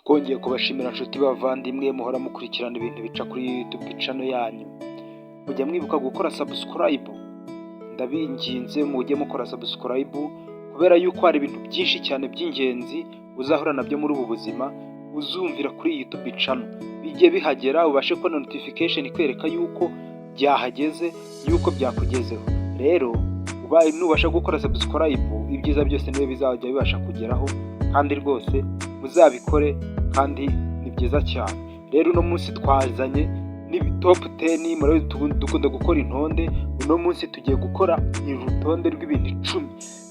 Twongeye kubashimira, nshuti bavandimwe muhora mukurikirana ibintu bica kuri YouTube channel yanyu. Mujya mwibuka gukora subscribe? Ndabinginze, mujye mukora subscribe, kubera yuko hari ibintu byinshi cyane by'ingenzi uzahura nabyo muri ubu buzima uzumvira kuri YouTube channel. Bijye bihagera, ubashe kubona notification ikwereka yuko byahageze, yuko byakugezeho. Rero ubaye nubasha gukora subscribe, ibyiza byose niwe bizajya bibasha kugeraho, kandi rwose muzabikore, kandi ni byiza cyane. Rero uno munsi twazanye ni top 10. Murabizi dukunda gukora intonde. Uno munsi tugiye gukora urutonde rw'ibintu 10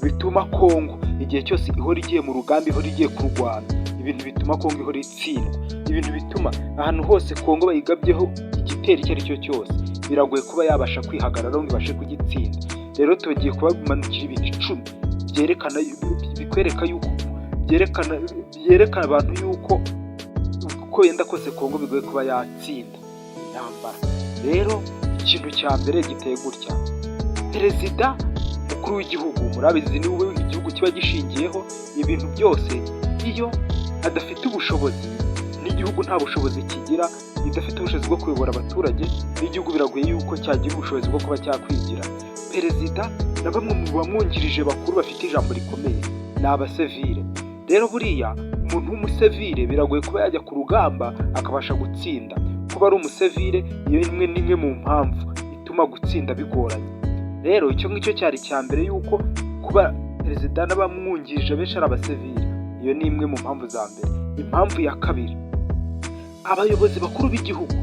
bituma Kongo igihe cyose ihora igiye mu rugamba, ihora igiye kurwana, ibintu bituma Kongo ihora itsindwa, ibintu bituma ahantu hose Kongo bayigabyeho igitero icyo ari cyo cyose biragoye kuba yabasha kwihagararaho ngo ibashe kugitsinda. Rero tugiye kubamanukira ibintu 10 byerekana, bikwereka yuko byerekana abantu yuko uko yenda kose Kongo bigoye kuba yatsinda intambara. Rero ikintu cya mbere giteye gutya: perezida mukuru w'igihugu, murabizi niwe igihugu kiba gishingiyeho ibintu byose, iyo adafite ubushobozi n'igihugu nta bushobozi kigira. Idafite ubushobozi bwo kuyobora abaturage, n'igihugu biragoye yuko cyagira ubushobozi bwo kuba cyakwigira. Perezida na bamwe mu bamwungirije bakuru bafite ijambo rikomeye ni abasivile. Rero buriya umuntu w'umusivile biragoye kuba yajya ku rugamba akabasha gutsinda. Kuba ari umusivile, iyo imwe n'imwe mu mpamvu ituma gutsinda bigoranye. Rero icyo ngicyo cyari icya mbere, yuko kuba perezida n'abamwungirije benshi ari abasivile, iyo ni imwe mu mpamvu za mbere. Impamvu ya kabiri, abayobozi bakuru b'igihugu,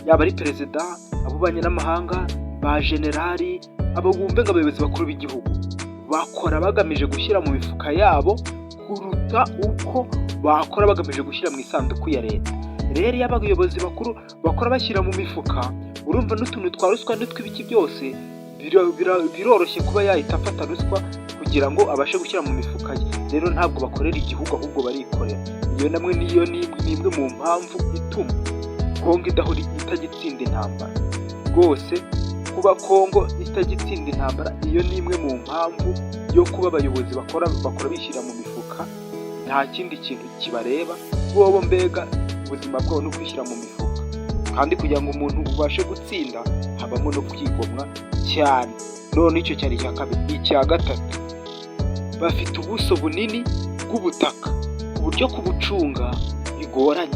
yaba ari perezida, ab'ububanyi n'amahanga, ba generali, abo bumve ngo abayobozi bakuru b'igihugu bakora bagamije gushyira mu mifuka yabo kuruta uko bakora bagamije gushyira mu isanduku ya leta. Rero iyo abayobozi bakuru bakora bashyira mu mifuka, urumva n'utuntu twa ruswa n'utw'ibiki byose biroroshye kuba yahita afata ruswa kugira ngo abashe gushyira mu mifuka ye. Rero ntabwo bakorera igihugu, ahubwo barikorera. Iyo namwe niyo ni imwe mu mpamvu ituma Kongo idahora itagitsinda intambara. Rwose kuba Kongo itagitsinda intambara, iyo ni imwe mu mpamvu yo kuba abayobozi bakora bishyira mu mifuka, nta kindi kintu kibareba bobo. Mbega ubuzima bwabo ni ukwishyira mu mifuka, kandi kugira ngo umuntu ubashe gutsinda habamo no kwigomwa cyane. None icyo cyari icya kabiri. Icya gatatu, bafite ubuso bunini bw'ubutaka ku buryo kubucunga bigoranye.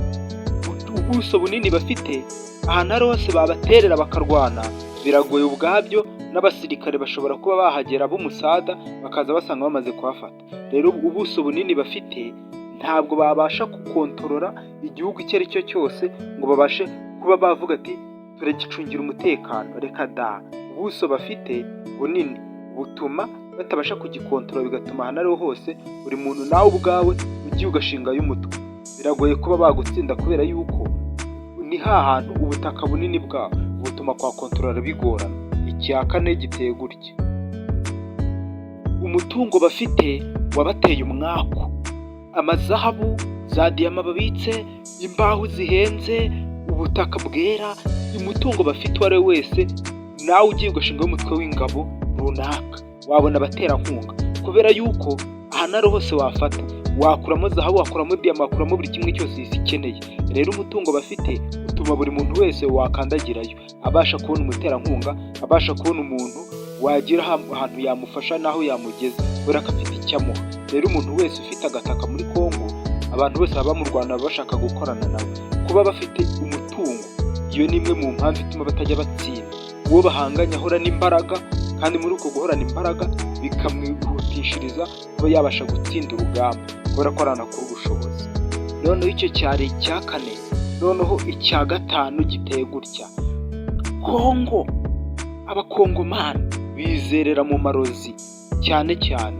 Ubuso bunini bafite, ahantu ari hose babaterera bakarwana biragoye ubwabyo, n'abasirikare bashobora kuba bahagera b'umusada bakaza basanga bamaze kuhafata. Rero ubuso bunini bafite, ntabwo babasha gukontorora igihugu icyo ari cyo cyose ngo babashe kuba bavuga ati "Turagicungira umutekano." Reka da! Ubuso bafite bunini butuma batabasha kugikontorora, bigatuma ahantu ariho hose buri muntu, nawe ubwawe ugiye ugashingayo umutwe, biragoye kuba bagutsinda, kubera yuko ni hantu ubutaka bunini bwabo butuma kwakontorora bigorana. Icya kane giteye gutya: umutungo bafite wabateye umwaku, amazahabu, za diyama babitse, imbaho zihenze, ubutaka bwera, umutungo bafite, uwo ari we wese nawe ugiye ugashingaho umutwe w'ingabo runaka wabona abaterankunga, kubera yuko ahantu ari hose wafata, wakuramo zahabu, wakuramo diyama, wakuramo buri kimwe cyose isi ikeneye. Rero umutungo bafite utuma buri muntu wese wakandagirayo abasha kubona umuterankunga, abasha kubona umuntu wagira ahantu yamufasha n'aho yamugeza, kubera ko afite icyo amuha. Rero umuntu wese ufite agataka muri Kongo, abantu bose baba mu Rwanda baba bashaka gukorana nawe. Kuba bafite umutungo, iyo ni imwe mu mpamvu ituma batajya batsinda. Uwo bahanganye ahorana imbaraga, kandi muri uko guhorana imbaraga bikamwihutishiriza kuba yabasha gutsinda urugamba, kubera ko aranakura ubushobozi. Noneho icyo cyari icya kane. Noneho icya gatanu giteye gutya: Kongo, Abakongomani bizerera mu marozi cyane cyane,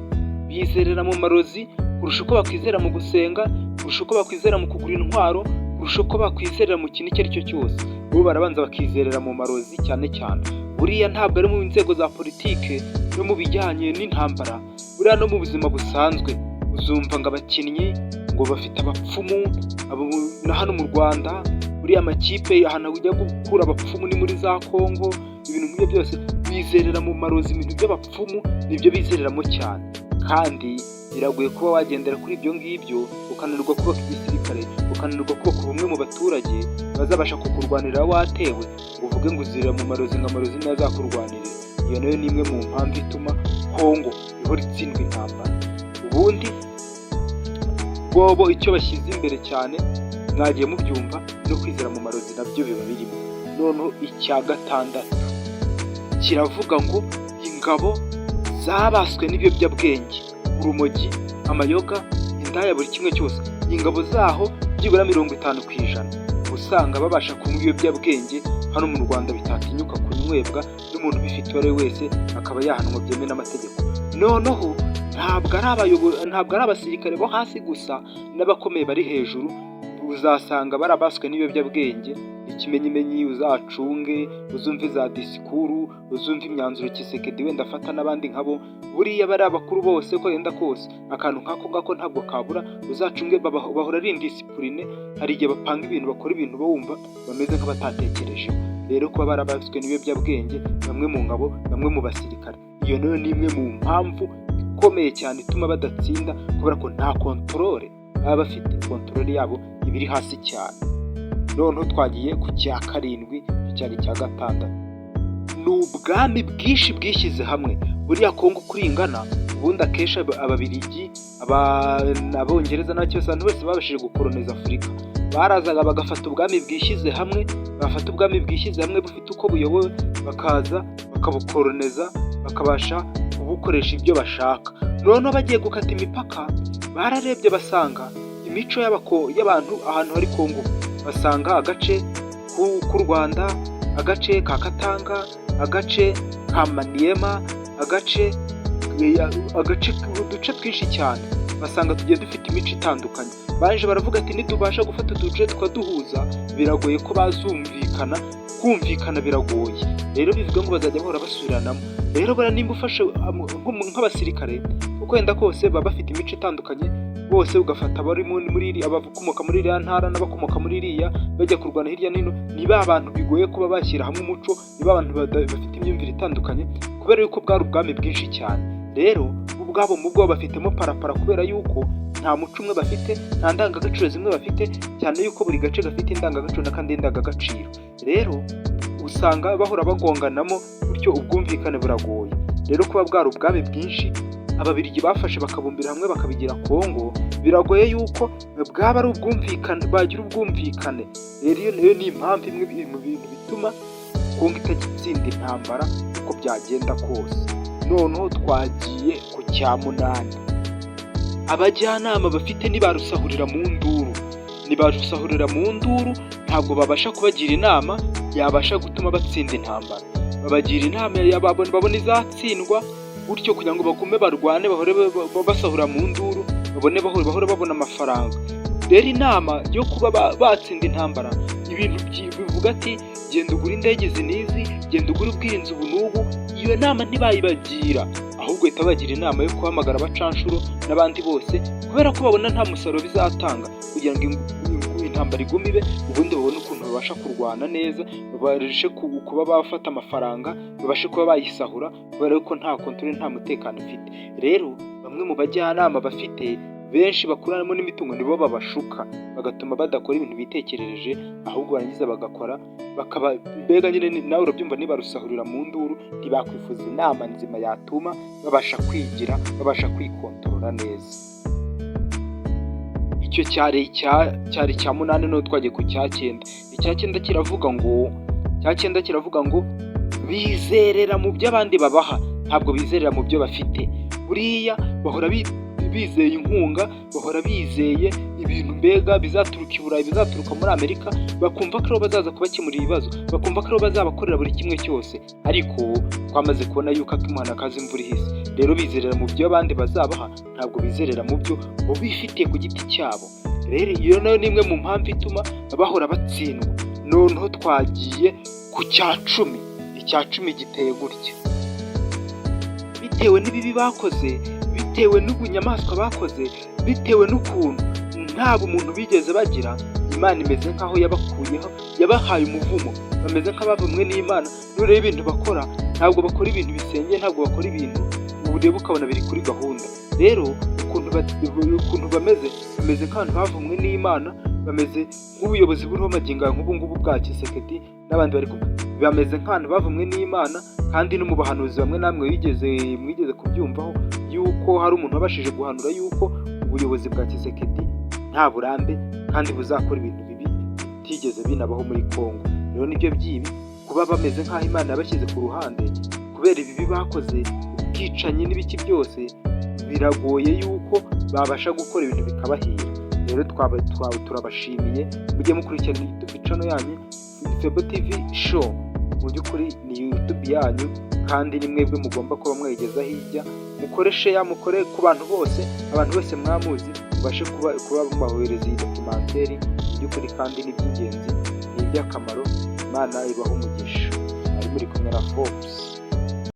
bizerera mu marozi kurusha uko bakwizera mu gusenga, kurusha uko bakwizera mu kugura intwaro, kurusha uko bakwizerera mu kintu icyo ari cyo cyose. Bo barabanza bakizerera mu marozi cyane cyane. Buriya ntabwo ari mu nzego za politike no mu bijyanye n'intambara, buriya no mu buzima busanzwe uzumva ngo abakinnyi ngo bafite abapfumu. Na hano mu Rwanda buriya amakipe ahantu ujya gukura abapfumu ni muri za Kongo. Ibintu nk'ibyo byose bizerera mu marozi, ibintu by'abapfumu nibyo bizereramo cyane, kandi biragoye kuba wagendera kuri ibyo ngibyo ukananirwa kubaka igisirikare, ukananirwa kubaka intwaro. Ukananirwa kubaka ubumwe mu baturage bazabasha kukurwanirira watewe, ngo uvuge ngo uzirira mu marozi, ngo amarozi niyo azakurwanirira. Iyo nayo ni imwe mu mpamvu ituma Kongo ihora itsindwa intambara. Ubundi bobo icyo bashyize imbere cyane, mwagiye mubyumva, no kwizera mu marozi nabyo biba birimo. Noneho icya gatandatu kiravuga ngo ingabo zabaswe n'ibiyobyabwenge, urumogi, amayoga, indaya, buri kimwe cyose. Ingabo zaho byibura 50% usanga babasha kunywa ibiyobyabwenge. Hano mu Rwanda bitatinyuka kunywebwa n'umuntu ubifite uwo ari we wese, akaba yahanwa byemewe n'amategeko. Noneho ntabwo ari abayobozi, ntabwo ari abasirikare bo hasi gusa, n'abakomeye bari hejuru uzasanga barabaswe n'ibiyobyabwenge. Ikimenyimenyi, uzacunge uzumve za disikuru, uzumve imyanzuro Tshisekedi wenda afata n'abandi nkabo. Buriya bari abakuru bose, uko yenda kose, akantu nk'ako ngako ntabwo kabura. Uzacunge, bahora ari indiscipline. Hari igihe bapanga ibintu, bakora ibintu bumva bameze nk'abatatekerejeho. Rero kuba barabaswe n'ibiyobyabwenge, bamwe mu ngabo, bamwe mu basirikare, iyo nayo ni imwe mu mpamvu ikomeye cyane ituma badatsinda, kubera ko nta contrôle baba bafite, contrôle yabo iba iri hasi cyane. Noneho twagiye ku cya karindwi, icyo cyari icya gatandatu. Ni ubwami bwinshi bwishyize hamwe. Buriya Kongo kuri ingana, ubundi akenshi Ababiligi, Abongereza n'abaki bose, abantu bose babashije gukoloniza Afurika, barazaga bagafata ubwami bwishyize hamwe, bafata ubwami bwishyize hamwe bufite uko buyobowe, bakaza bakabukoloniza, bakabasha kubukoresha ibyo bashaka. Noneho bagiye gukata imipaka, bararebye basanga imico y'abantu ahantu hari Kongo, basanga agace k'u Rwanda, agace ka Katanga, agace ka Maniema, agace uduce twinshi cyane, basanga tugiye dufite imico itandukanye. Baje baravuga ati: "Nitubasha gufata uduce tukaduhuza, biragoye ko bazumvikana, kumvikana biragoye." Rero bivuga ngo bazajya bahora basubiranamo. Rero buriya nimba ufashe nk'abasirikare, uko wenda kose baba bafite imico itandukanye bose, ugafata abari muri iriya, abakomoka muri iriya ntara n'abakomoka muri iriya, bajya kurwana hirya no hino, ni ba bantu bigoye kuba bashyira hamwe umuco, ni ba bantu bafite imyumvire itandukanye, kubera yuko bwari ubwami bwinshi cyane. Rero bo ubwabo mu bwabo bafitemo parapara, kubera yuko nta muco umwe bafite, nta ndangagaciro zimwe bafite, cyane yuko buri gace gafite indangagaciro n'akandi ndangagaciro. Rero usanga bahora bagonganamo bityo ubwumvikane buragoye. Rero kuba bwari ubwami bwinshi Ababiligi bafashe bakabumbira hamwe bakabigira Kongo, biragoye yuko bwaba ari ubwumvikane, bagira ubwumvikane. Rero iyo nayo ni impamvu imwe mu bintu bituma Kongo itajya itsinda intambara uko byagenda kose. Noneho twagiye ku cya munani. Abajyanama bafite ntibarusahurira mu nduru, ntibarusahurira mu nduru. Ntabwo babasha kubagira inama yabasha gutuma batsinda intambara. Babagira inama babona izatsindwa gutyo, kugira ngo bagume barwane, bahore basahura mu nduru, babone bahore babona amafaranga. Rero inama yo kuba batsinda intambara, ibintu bivuga ati: "Genda ugure indege izi n'izi, genda ugure ubwirinzi ubu n'ubu", iyo nama ntibayibagira. Ahubwo bahita bagira inama yo guhamagara abacanshuro n'abandi bose, kubera ko babona nta musaruro bizatanga, kugira ngo intambara igume ibe, ubundi babone ukuntu babasha kurwana neza, babashe kuba bafata amafaranga, babashe kuba bayisahura, kubera ko nta contrôle, nta mutekano ifite. Rero bamwe mu bajyanama bafite benshi bakuranamo n'imitungo nibo babashuka, bagatuma badakora ibintu bitekerereje, ahubwo barangiza bagakora bakaba mbega nyine nawe urabyumva, nibarusahurira mu nduru. Ntibakwifuza inama nzima yatuma babasha kwigira, babasha kwikontorora neza. Icyo cyari icya munani. Noneho twagiye ku cya cyenda. Icya cyenda kiravuga ngo bizerera mu byo abandi babaha, ntabwo bizerera mu byo bafite. Buriya bahora bizeye inkunga, bahora bizeye ibintu mbega bizaturuka i Burayi, bizaturuka muri Amerika, bakumva ko aribo bazaza kubakemurira ibibazo, bakumva ko aribo bazabakorera buri kimwe cyose. Ariko twamaze kubona yuko ak'umuhana kaza imvura ihise. Rero bizerera mu byo abandi bazabaha, ntabwo bizerera mu byo bo bifitiye ku giti cyabo. Rero iyo nayo ni imwe mu mpamvu ituma bahora batsindwa. Noneho twagiye ku cya 10. Icya 10 giteye gutya: bitewe n'ibibi bakoze, bitewe n'ubunyamaswa bakoze, bitewe n'ukuntu nta bumuntu bigeze bagira, Imana imeze nk'aho yabakuyeho, yabahaye umuvumo, bameze nk'abavumwe n'Imana. Nureba ibintu bakora, ntabwo bakora ibintu bisengeye, ntabwo bakora ibintu ureba ukabona biri kuri gahunda. Rero ukuntu bameze, bameze nk'abantu bavumwe n'Imana. Bameze nk'ubuyobozi buriho magingo aya, nk'ubu ngubu bwa Tshisekedi n'abandi bari kumwe, bameze nk'abantu bavumwe n'Imana. Kandi no mu bahanuzi bamwe namwe mwigeze kubyumvaho yuko hari umuntu wabashije guhanura yuko ubuyobozi bwa Tshisekedi nta burambe kandi buzakora ibintu bibi bitigeze binabaho muri Congo. Rero nibyo by'ibi kuba bameze nk'aho Imana yabashyize ku ruhande kubera ibibi bakoze, ubwicanyi n'ibiki byose, biragoye yuko babasha gukora ibintu bikabahira. Rero twaba turabashimiye, mujye mukurikirana YouTube channel yanyu Febo TV Show. Mu by'ukuri ni YouTube yanyu kandi ni mwebwe mugomba kuba mwayigeza hirya. Mukore share, mukore ku bantu bose, abantu bose mwamuzi, mubashe kuba mubahereza iyi documentaire. Mu by'ukuri kandi ni iby'ingenzi, ni iby'akamaro. Imana ibaha umugisha. Ari muri kumwe na Forbes.